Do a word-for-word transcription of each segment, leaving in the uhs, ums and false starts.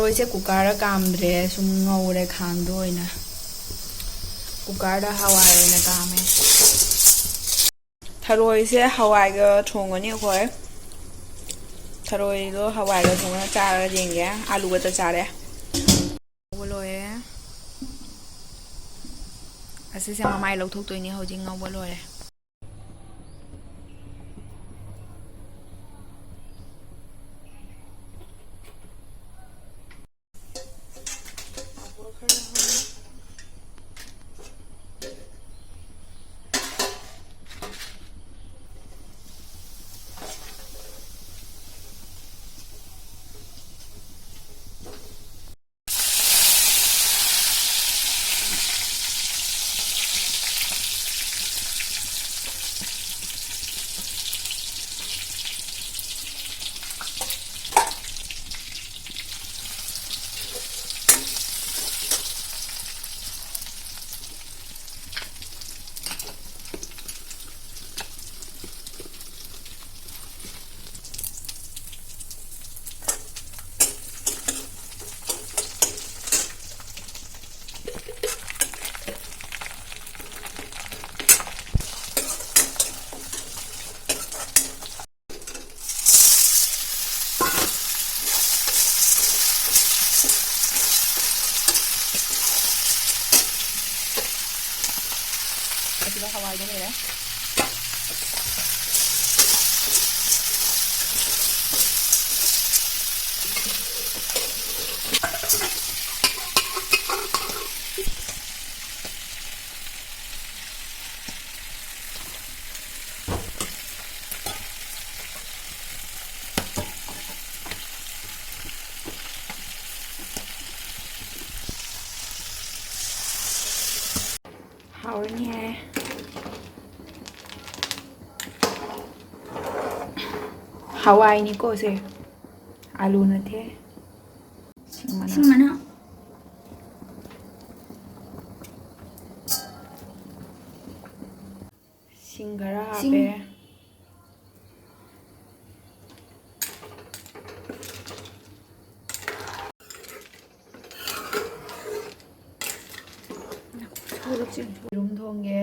ꯑꯩꯁꯦ ꯀꯨꯀꯔꯗ ꯀꯥꯝꯗ꯭ꯔꯦ, ꯁꯨꯝ ꯉꯧꯔꯦ ꯈꯥꯡꯗ ꯑꯣꯏꯅ꯫ ꯀꯨꯀꯔꯗ ꯍꯋꯥꯏ ꯑꯣꯏꯅ ꯀꯥꯝꯃꯦ꯫ ꯊꯔꯣꯏꯁꯦ ꯍꯋꯥꯏꯒ ꯊꯣꯡꯒꯅꯤ ꯑꯩꯈꯣꯏ꯫ ꯊꯔꯣꯏꯗꯣ ꯍꯋꯥꯏꯒ ꯊꯣꯡꯉꯒ ꯆꯥꯔꯒ ꯌꯦꯡꯒꯦ꯫ ꯑꯥꯂꯨꯒꯇ ꯆꯥꯔꯦ꯫ ꯉꯧꯕ ꯂꯣꯏꯔꯦ꯫ ꯑꯁꯤꯁꯦ ꯃꯃꯥꯏ ꯂꯧꯊꯣꯛꯇꯣꯏꯅꯦ ꯍꯧꯖꯤꯛ ꯉꯧꯕ ꯂꯣꯏꯔꯦ꯫ ꯑꯁꯤꯗ ꯍꯋꯥꯏꯗꯣ ꯂꯩꯔꯦ꯫ ꯍꯥꯎꯔꯅꯤ ꯍꯥꯏ꯫ ꯍꯋꯥꯏꯅꯤꯀꯣ ꯁꯦ, ꯑꯥꯂꯨ ꯅꯠꯇꯦ꯫ ꯁꯤꯡ ꯃꯅꯥ꯫ ꯁꯤꯡ ꯃꯅꯥ꯫ ꯁꯤꯡ ꯈꯔ ꯁꯤꯡ꯫ ꯍꯥꯞꯄꯦ꯫ ꯌꯦꯔꯨꯝ ꯊꯣꯡꯒꯦ꯫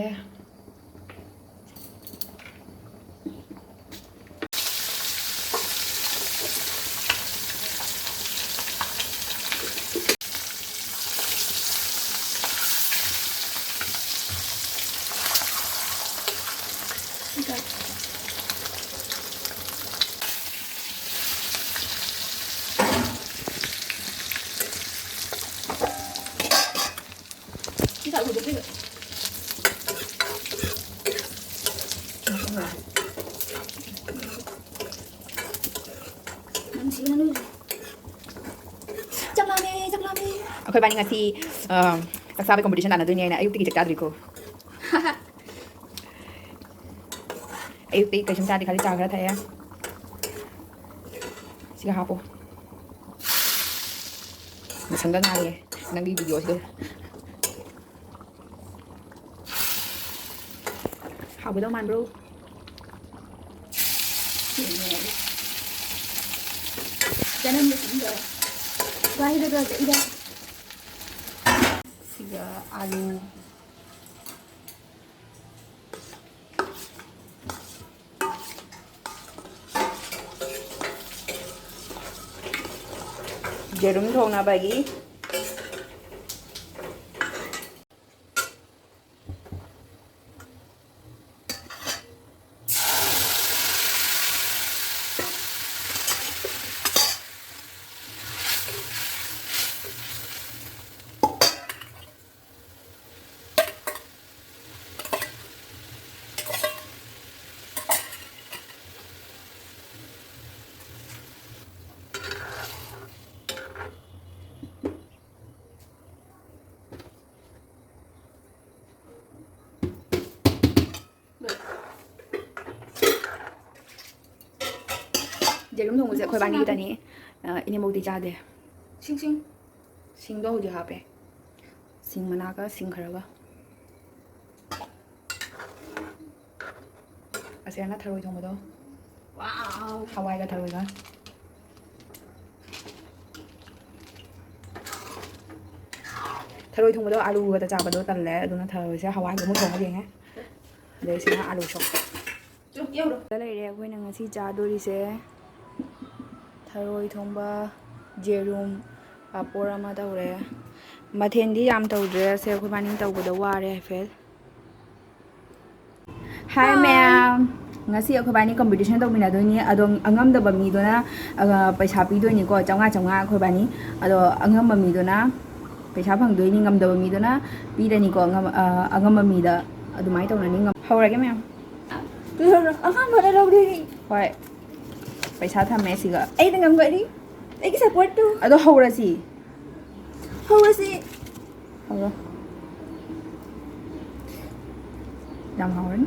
ꯆꯥꯛ ꯂꯥꯝꯃꯦ, ꯆꯥꯛ ꯂꯥꯝꯃꯦ꯫ ꯑꯩꯈꯣꯏ ꯏꯕꯥꯅꯤ ꯉꯁꯤ, ꯑ, ꯆꯥꯛ ꯆꯥꯕꯩ competition ꯇꯥꯟꯅꯗꯣꯏꯅꯦ ꯍꯥꯏꯅ ꯑꯌꯨꯛꯇꯒꯤ ꯆꯥꯛ ꯆꯥꯗ꯭ꯔꯤꯀꯣ꯫ ꯑꯌꯨꯛꯇꯒꯤ ꯀꯩꯁꯨꯝ ꯆꯥꯗꯦ, ꯈꯔ ꯆꯥ ꯈꯔ ꯊꯛꯑꯦ꯫ ꯁꯤꯒ ꯍꯥꯞꯄꯣ꯫ ꯃꯁꯪꯒ ꯉꯥꯡꯉꯦ ꯅꯪꯒꯤ videoꯁꯤꯗ꯫ ꯍꯥꯎꯒꯗꯧ ꯃꯥꯟꯕ꯭ꯔꯣ? ꯆꯅꯝꯒ ꯁꯤꯡꯒ ꯋꯥꯍꯩꯗꯣ ꯇꯧꯔꯛꯏꯗ꯫ ꯁꯤꯒ ꯑꯥꯂꯨ꯫ ꯌꯦꯔꯨꯝ ꯊꯣꯡꯅꯕꯒꯤ꯫ ꯌꯦꯔꯨꯝ ꯊꯣꯡꯕꯁꯦ ꯑꯩꯈꯣꯏ ꯏꯕꯥꯅꯤꯒꯤꯇꯅꯤ꯫ ꯑ, ꯏꯅꯦꯝꯕꯣꯛꯇꯤ ꯆꯥꯗꯦ꯫ ꯁꯤꯡ, ꯁꯤꯡ꯫ ꯁꯤꯡꯗꯣ ꯍꯧꯖꯤꯛ ꯍꯥꯞꯄꯦ꯫ ꯁꯤꯡ ꯃꯅꯥꯒ ꯁꯤꯡ ꯈꯔꯒ꯫ ꯑꯁꯤꯅ ꯊꯔꯣꯏ ꯊꯣꯡꯕꯗꯣ꯫ ꯋꯥꯎ! ꯍꯋꯥꯏꯒ ꯊꯔꯣꯏꯒ꯫ ꯊꯔꯣꯏ ꯊꯣꯡꯕꯗꯣ ꯑꯥꯂꯨ ꯈꯛꯇ ꯆꯥꯕꯗꯣ ꯇꯜꯂꯦ, ꯑꯗꯨꯅ ꯊꯔꯣꯏꯁꯦ ꯍꯋꯥꯏꯒ ꯑꯃꯨꯛ ꯊꯣꯡꯉ ꯌꯦꯡꯉꯦ꯫ ꯑꯗꯩ ꯁꯤꯅ ꯑꯥꯂꯨ ꯁꯣꯛ꯫ ꯆꯨꯝ ꯌꯧꯔꯣ꯫ ꯗ ꯂꯩꯔꯦ ꯑꯩꯈꯣꯏꯅ ꯉꯁꯤ ꯆꯥꯗꯣꯔꯤꯁꯦ꯫ ꯊꯔꯣꯏ ꯊꯣꯡꯕ, ꯌꯦꯔꯨꯝ, ꯄꯥꯄꯣꯔ ꯑꯃ ꯇꯧꯔꯦ꯫ ꯃꯊꯦꯜꯗꯤ ꯌꯥꯝ ꯇꯧꯗ꯭ꯔꯦ, ꯁꯦ ꯑꯩꯈꯣꯏꯕꯥꯅꯤ ꯇꯧꯕꯗ ꯋꯥꯔꯦ ꯍꯥꯏꯐꯦꯠ꯫ ꯍꯥꯏ ꯃꯌꯥꯝ, ꯉꯁꯤ ꯑꯩꯈꯣꯏꯕꯥꯅꯤ ꯀꯝꯄꯤꯇꯤꯁꯟ ꯇꯧꯃꯤꯟꯅꯗꯣꯏꯅꯤ꯫ ꯑꯗꯣ ꯑꯉꯝꯗꯕ ꯃꯤꯗꯨꯅ, ꯑ, ꯄꯩꯁꯥ ꯄꯤꯗꯣꯏꯅꯤꯀꯣ, ꯆꯥꯝꯃꯉꯥ ꯆꯥꯝꯃꯉꯥ ꯑꯩꯈꯣꯏꯕꯥꯅꯤ꯫ ꯑꯗꯣ ꯑꯉꯝꯕ ꯃꯤꯗꯨꯅ ꯄꯩꯁꯥ ꯐꯪꯗꯣꯏꯅꯤ, ꯉꯝꯗꯕ ꯃꯤꯗꯨꯅ ꯄꯤꯔꯅꯤꯀꯣ, ꯑꯉꯝ-, ꯑ, ꯑꯉꯝꯕ ꯃꯤꯗ꯫ ꯑꯗꯨꯃꯥꯏꯅ ꯇꯧꯅꯅꯤ꯫ ꯉꯝ-, ꯍꯧꯔꯒꯦ ꯃꯌꯥꯝ꯫ ꯑꯍꯥꯟꯕꯗ ꯂꯧꯗꯣꯏꯅꯤ꯫ ꯍꯣꯏ, ꯄꯩꯁꯥ ꯊꯝꯃꯦ ꯁꯤꯒ꯫ ꯑꯩꯅ ꯉꯝꯒꯅꯤ, ꯑꯩꯒꯤ ꯁꯞꯄꯣꯔꯠꯇꯨ꯫ ꯑꯗꯣ ꯍꯧꯔꯁꯤ꯫ ꯍꯧꯔꯁꯤ꯫ ꯍꯧꯔꯣ꯫ ꯌꯥꯝ ꯍꯥꯎꯔꯅꯤ꯫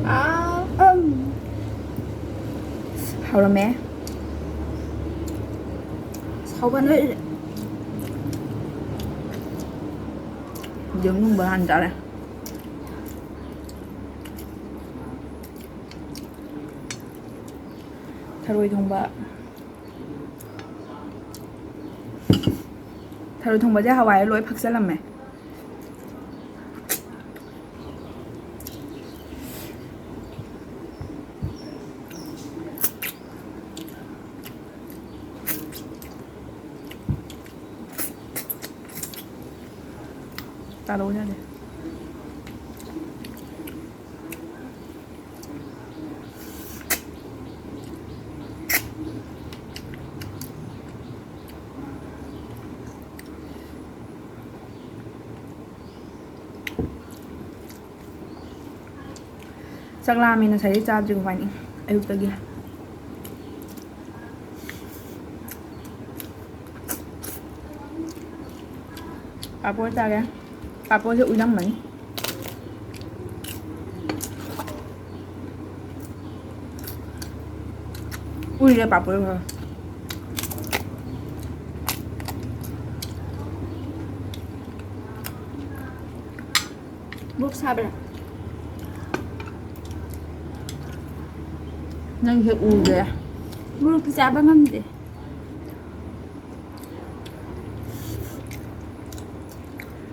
ꯑꯥ, ꯑꯝ꯫ ꯍꯥꯎꯔꯝꯃꯦ꯫ ꯁꯥꯎꯕ ꯂꯣꯏꯔꯦ꯫ ꯌꯦꯔꯨꯝ ꯊꯣꯡꯕ ꯍꯥꯟꯅ ꯆꯥꯔꯦ꯫ ꯊꯔꯣꯏ ꯊꯣꯡꯕ꯫ ꯊꯔꯣꯏ ꯊꯣꯡꯕꯁꯦ ꯍꯋꯥꯏ ꯂꯣꯏ ꯐꯛꯆꯜꯂꯝꯃꯦ꯫ ꯇꯥꯔꯛꯑꯣ ꯌꯥꯗꯦ꯫ ꯆꯥꯛ ꯂꯥꯝꯃꯦ, ꯉꯁꯥꯏꯗꯩ ꯆꯥꯗ꯭ꯔꯤ ꯈꯣꯏꯕꯥꯅꯤ ꯑꯌꯨꯛꯇꯒꯤ꯫ ꯄꯥꯄꯣꯔ ꯆꯥꯒꯦ꯫ ꯄꯥꯄꯣꯔꯁꯦ ꯎꯏꯔꯝꯃꯅꯤ꯫ ꯎꯏꯔꯦ ꯄꯥꯄꯣꯔ ꯈꯔ꯫ ꯃꯣꯔꯣꯛ ꯁꯥꯕ꯭ꯔꯥ? ꯅꯪꯁꯦ ꯎꯗꯦ꯫ ꯃꯣꯔꯣꯛꯇꯤ ꯆꯥꯕ ꯉꯝꯗꯦ꯫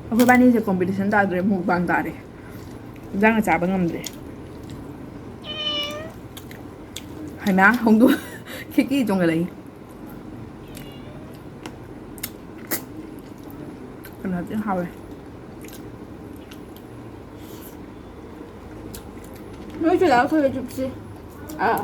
ꯑꯩꯈꯣꯏꯕꯥꯅꯤꯁꯦ competition ꯇꯥꯗ꯭ꯔꯦ, mukbang ꯇꯥꯔꯦ꯫ ꯏꯟꯖꯥꯡꯒ ꯆꯥꯕ ꯉꯝꯗ꯭ꯔꯦ꯫ ꯍꯩꯃꯥ, ꯍꯧꯗꯣꯡ ꯈꯤꯛꯀꯤ ꯆꯣꯡꯈꯠꯂꯛꯏ꯫ ꯀꯩꯅꯣꯗꯤ ꯍꯥꯎꯋꯦ꯫ ꯅꯣꯏꯁꯨ ꯂꯥꯛꯑꯣ, ꯑꯩꯈꯣꯏ ꯆꯨꯞꯁꯤ꯫ ꯑꯥ꯫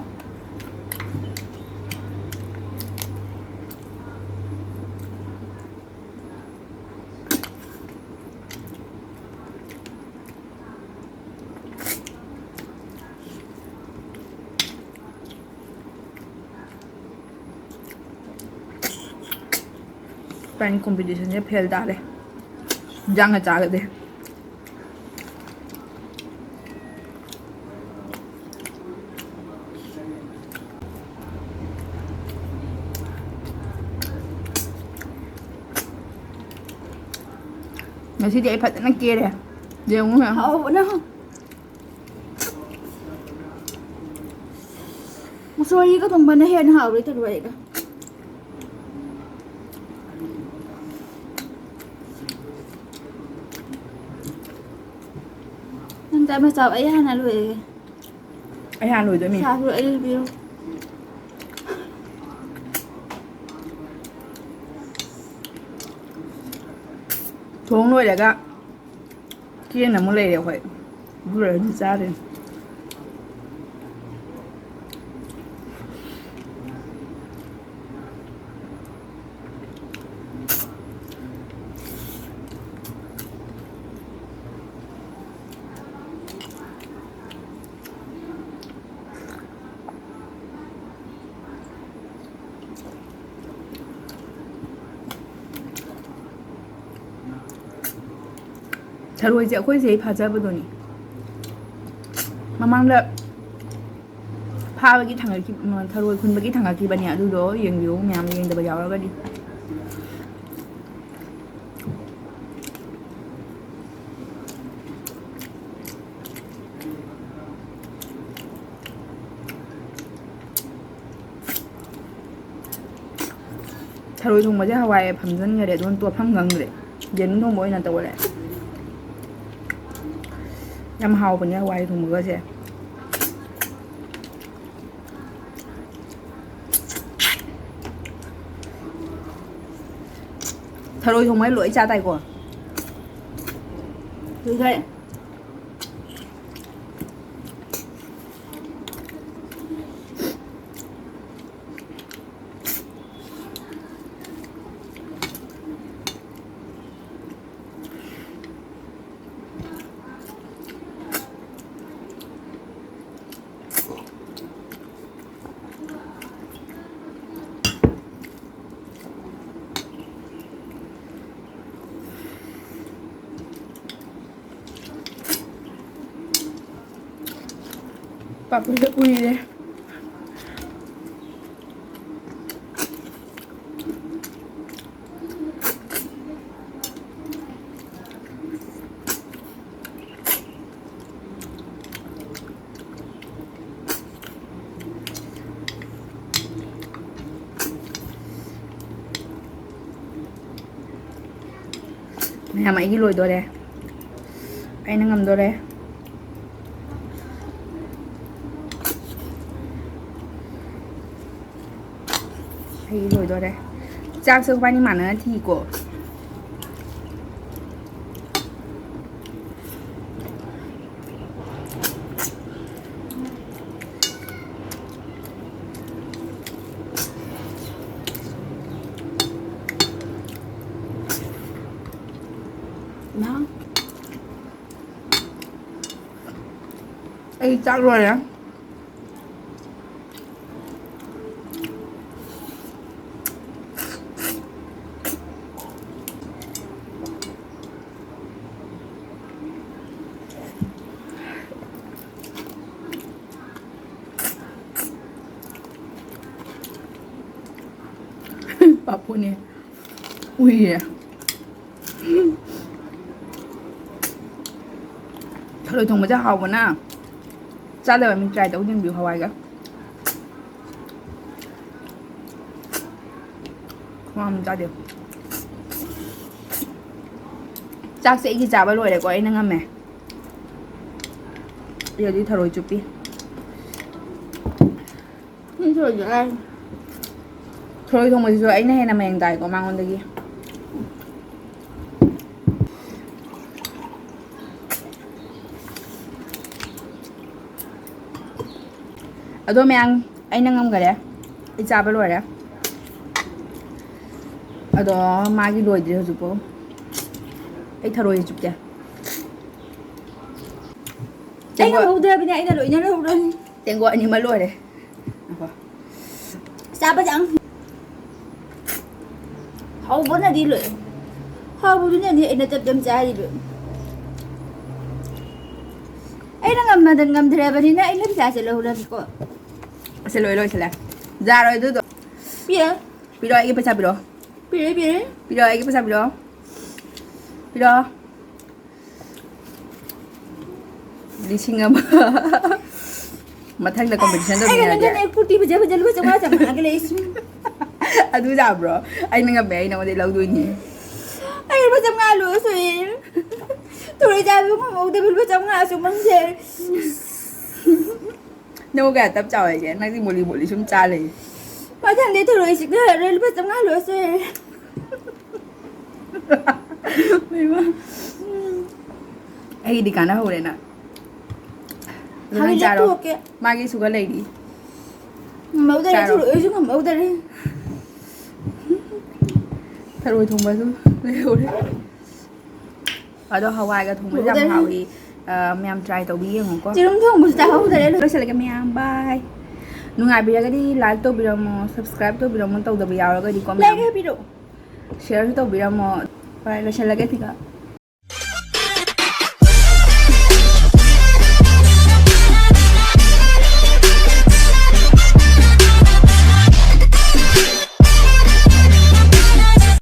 ꯏꯕꯥꯅꯤ competitionꯁꯦ fail ꯇꯥꯔꯦ꯫ ꯏꯟꯖꯥꯡꯒ ꯆꯥꯒꯗꯦ꯫ ꯉꯁꯤꯗꯤ ꯑꯩ ꯐꯖꯅ ꯀꯦꯔꯦ꯫ ꯌꯦꯡꯉꯨ ꯃꯌꯥꯝ꯫ ꯍꯥꯎꯕꯅ꯫ ꯃꯨꯁꯣꯔꯤꯒ ꯊꯣꯡꯕꯅ ꯍꯦꯟꯅ ꯍꯥꯎꯔꯦ ꯊꯔꯣꯏꯒ꯫ ꯅꯪ ꯆꯥꯛ ꯑꯃ ꯆꯥꯎ, ꯑꯩ ꯍꯥꯟꯅ ꯂꯣꯏꯔꯒꯦ꯫ ꯑꯩ ꯍꯥꯟꯅ ꯂꯣꯏꯗꯣꯏꯅꯤ꯫ ꯁꯥꯁꯨ ꯑꯩ ꯄꯤꯔꯣ꯫ ꯊꯣꯡ ꯂꯣꯏꯔꯒ ꯀꯦꯅ ꯑꯃꯨꯛ ꯂꯩꯔꯦ ꯑꯩꯈꯣꯏ꯫ ꯑꯗꯨ ꯂꯣꯏꯔꯗꯤ ꯆꯥꯔꯦ꯫ ꯊꯔꯣꯏꯁꯦ ꯑꯩꯈꯣꯏ ꯁꯤꯗꯩ ꯐꯥꯖꯕꯗꯨꯅꯤ꯫ ꯃꯃꯥꯡꯗ ꯐꯥꯕꯒꯤ ꯊꯥꯡꯒꯠꯈꯤ-, ꯎꯝ, ꯊꯔꯣꯏ ꯈꯨꯟꯕꯒꯤ ꯊꯥꯡꯒꯠꯈꯤꯕꯅꯦ꯫ ꯑꯗꯨꯗꯣ ꯌꯦꯡꯕꯤꯌꯨ ꯃꯌꯥꯝ, ꯌꯦꯡꯗꯕ ꯌꯥꯎꯔꯒꯗꯤ꯫ ꯊꯔꯣꯏ ꯊꯣꯡꯕꯁꯦ ꯍꯋꯥꯏ ꯐꯝꯖꯤꯟꯈꯔꯦ, ꯑꯗꯨꯅ ꯇꯣꯠꯐꯝ ꯈꯪꯗ꯭ꯔꯦ꯫ ꯌꯦꯔꯨꯝ ꯊꯣꯡꯕ ꯑꯣꯏꯅ ꯇꯧꯔꯦ꯫ ꯌꯥꯝ ꯍꯥꯎꯕꯅꯦ ꯍꯋꯥꯏ ꯊꯣꯡꯕꯒꯁꯦ꯫ ꯊꯔꯣꯏ ꯊꯣꯡꯕ ꯂꯣꯏ ꯆꯥ ꯇꯥꯏꯀꯣ꯫ ꯑꯗꯨꯗꯤ ꯄꯥꯄꯨꯗ ꯎꯏꯔꯦ꯫ ꯃꯌꯥꯝ, ꯑꯩꯒꯤ ꯂꯣꯏꯗꯣꯔꯦ꯫ ꯑꯩꯅ ꯉꯝꯗꯣꯔꯦ꯫ ꯑꯩ ꯂꯣꯏꯗꯣꯔꯦ꯫ ꯆꯥꯛꯁꯦ ꯑꯩꯈꯣꯏꯕꯥꯅꯤ ꯃꯥꯟꯅꯅ ꯊꯤꯀꯣ꯫ ꯏꯃꯥ꯫ ꯑꯩ ꯆꯥꯛ ꯂꯣꯏꯔꯦ꯫ ꯄꯥꯄꯨꯅꯦ꯫ ꯎꯏꯌꯦ꯫ ꯊꯔꯣꯏ ꯊꯣꯡꯕꯁꯦ ꯍꯥꯎꯕꯅ ꯆꯥꯗꯕ ꯃꯤ try ꯇꯧ ꯌꯦꯡꯕꯤꯌꯨ ꯍꯋꯥꯏꯒ꯫ ꯌꯥꯝ ꯆꯥꯗꯦ꯫ ꯆꯥꯛꯁꯦ ꯑꯩꯒꯤ ꯆꯥꯕ ꯂꯣꯏꯔꯦꯀꯣ, ꯑꯩꯅ ꯉꯝꯃꯦ꯫ ꯑꯩ ꯍꯧꯖꯤꯛ ꯊꯔꯣꯏ ꯆꯨꯞꯄꯤ꯫ ꯎꯝ, ꯊꯔꯣꯏ ꯆꯥꯏ꯫ ꯊꯔꯣꯏ ꯊꯣꯡꯕꯁꯤꯁꯨ ꯑꯩꯅ ꯍꯦꯟꯅ ꯃꯌꯦꯡ ꯇꯥꯏꯀꯣ ꯃꯉꯣꯟꯗꯒꯤ꯫ ꯑꯗꯣ ꯃꯌꯥꯝ, ꯑꯩꯅ ꯉꯝꯈꯔꯦ꯫ ꯑꯩ ꯆꯥꯕ ꯂꯣꯏꯔꯦ꯫ ꯑꯗꯣ ꯃꯥꯒꯤ ꯂꯣꯏꯗ꯭ꯔꯤ ꯍꯧꯖꯤꯛꯐꯥꯎ꯫ ꯑꯩ ꯊꯔꯣꯏ ꯆꯨꯞꯀꯦ꯫ ꯑꯩ ꯇꯦꯡꯀꯣꯠ-, ꯉꯝꯍꯧꯗ꯭ꯔꯕꯅꯦ, ꯑꯩꯅ ꯂꯣꯏꯅ ꯂꯧꯔꯅꯤ꯫ ꯇꯦꯡꯀꯣꯠ ꯑꯅꯤꯃꯛ ꯂꯣꯏꯔꯦ꯫ ꯉꯥꯏꯈꯣ꯫ ꯆꯥꯕꯁꯦ ꯌꯥꯝ ꯍꯥꯎꯕꯅꯗꯤ ꯂꯣꯏ꯫ ꯍꯥꯎꯕꯗꯨꯅꯅꯤ ꯑꯩꯅ ꯇꯞ ꯇꯞ ꯆꯥꯔꯤꯕ꯫ ꯑꯩꯅ ꯉꯝꯃꯗ ꯉꯝꯗ꯭ꯔꯕꯅꯤꯅ ꯑꯩꯅ ꯄꯩꯁꯥꯁꯦ ꯂꯧꯔꯒꯦꯀꯣ꯫ ꯑꯁꯦ ꯂꯣꯏ ꯂꯣꯏꯁꯤꯜꯂꯦ꯫ ꯌꯥꯔꯣꯏ ꯑꯗꯨꯗꯣ꯫ ꯄꯤꯔꯦ꯫ ꯄꯤꯔꯣ, ꯑꯩꯒꯤ ꯄꯩꯁꯥ ꯄꯤꯔꯣ꯫ ꯄꯤꯔꯦ, ꯄꯤꯔꯦ꯫ ꯄꯤꯔꯣ, ꯑꯩꯒꯤ ꯄꯩꯁꯥ ꯄꯤꯔꯣ꯫ ꯄꯤꯔꯣ꯫ ꯂꯤꯁꯤꯡ ꯑꯃ꯫ ꯃꯊꯪꯗ competition ꯑꯩ ꯇꯧꯃꯤꯟꯅꯔꯗꯤ꯫ ꯀꯩꯅꯣꯗꯅꯦ ꯀꯨꯔꯇꯤ ꯐꯖ ꯐꯖ ꯂꯨꯄꯥ ꯆꯥꯝꯃꯉꯥ ꯆꯥꯝꯃꯉꯥꯒ ꯂꯩꯁꯤ꯫ ꯑꯗꯨ ꯌꯥꯕ꯭ꯔꯣ? ꯑꯩꯅ ꯉꯝꯃꯦ, ꯑꯩ ꯅꯉꯣꯟꯗꯩ ꯂꯧꯗꯣꯏꯅꯤ꯫ ꯑꯩ ꯂꯨꯄꯥ ꯆꯥꯝꯃꯉꯥ ꯂꯣꯏ ꯁꯨꯏ꯫ ꯊꯔꯣꯏ ꯆꯥꯕ ꯉꯝꯍꯧꯗꯕ ꯂꯨꯄꯥ ꯆꯥꯝꯃꯉꯥ ꯑꯁꯨꯛ ꯃꯥꯡꯖꯔꯦ꯫ ꯅꯪꯕꯨ ꯀꯌꯥ ꯇꯞ ꯆꯥꯎ ꯍꯥꯏꯒꯦ? ꯅꯪꯗꯤ ꯃꯣꯂꯤ ꯃꯣꯂꯤ ꯁꯨꯝ ꯆꯥ ꯂꯩ꯫ ꯃꯊꯪꯗꯩ ꯊꯔꯣꯏ ꯆꯤꯛꯅꯔꯔꯣꯏ, ꯂꯨꯄꯥ ꯆꯥꯝꯃꯉꯥ ꯂꯣꯏ ꯁꯨꯏ꯫ ꯏꯃꯥ꯫ ꯑꯩꯒꯤꯗꯤ ꯀꯥꯟꯅꯍꯧꯔꯦ ꯅꯪ꯫ ꯑꯗꯨ ꯅꯪ ꯍꯧꯖꯤꯛ ꯆꯥꯔꯣ꯫ ꯂꯦꯞꯊꯣꯛꯀꯦ꯫ ꯃꯥꯒꯤ sugar ꯂꯩꯔꯤ꯫ ꯉꯝꯍꯧꯗꯔꯦ, ꯆꯥꯔꯣ꯫ ꯊꯔꯣꯏꯁꯨ ꯉꯝꯍꯧꯗꯔꯦ꯫ ꯊꯔꯣꯏ ꯊꯣꯡꯕꯁꯨ ꯂꯩꯍꯧꯔꯦ꯫ ꯑꯗꯣ ꯍꯋꯥꯏꯒ ꯊꯣꯡꯕꯁꯦ ꯌꯥꯝ ꯂꯣꯏꯔꯦ꯫ ꯍꯥꯎꯏ꯫ ꯑ, ꯃꯌꯥꯝ try ꯇꯧꯕꯤꯌꯦ, ꯌꯦꯡꯉꯨꯀꯣ꯫ ꯌꯦꯔꯨꯝ ꯊꯣꯡꯕꯁꯨ ꯆꯥꯍꯧꯗꯔꯦ꯫ ꯂꯣꯏꯁꯤꯜꯂꯒꯦ ꯃꯌꯥꯝ, bye꯫ ꯅꯨꯡꯉꯥꯏꯕꯤꯔꯒꯗꯤ like ꯇꯧꯕꯤꯔꯝꯃꯣ, subscribe ꯇꯧꯕꯤꯔꯝꯃꯣ, ꯇꯧꯗꯕ ꯌꯥꯎꯔꯒꯗꯤꯀꯣ ꯃꯌꯥꯝ꯫ Like ꯍꯥꯏꯕꯤꯔꯛꯑꯣ꯫ Shareꯁꯨ ꯇꯧꯕꯤꯔꯝꯃꯣ꯫ Bye, ꯂꯣꯏꯁꯤꯜꯂꯒꯦ ꯁꯤꯒ꯫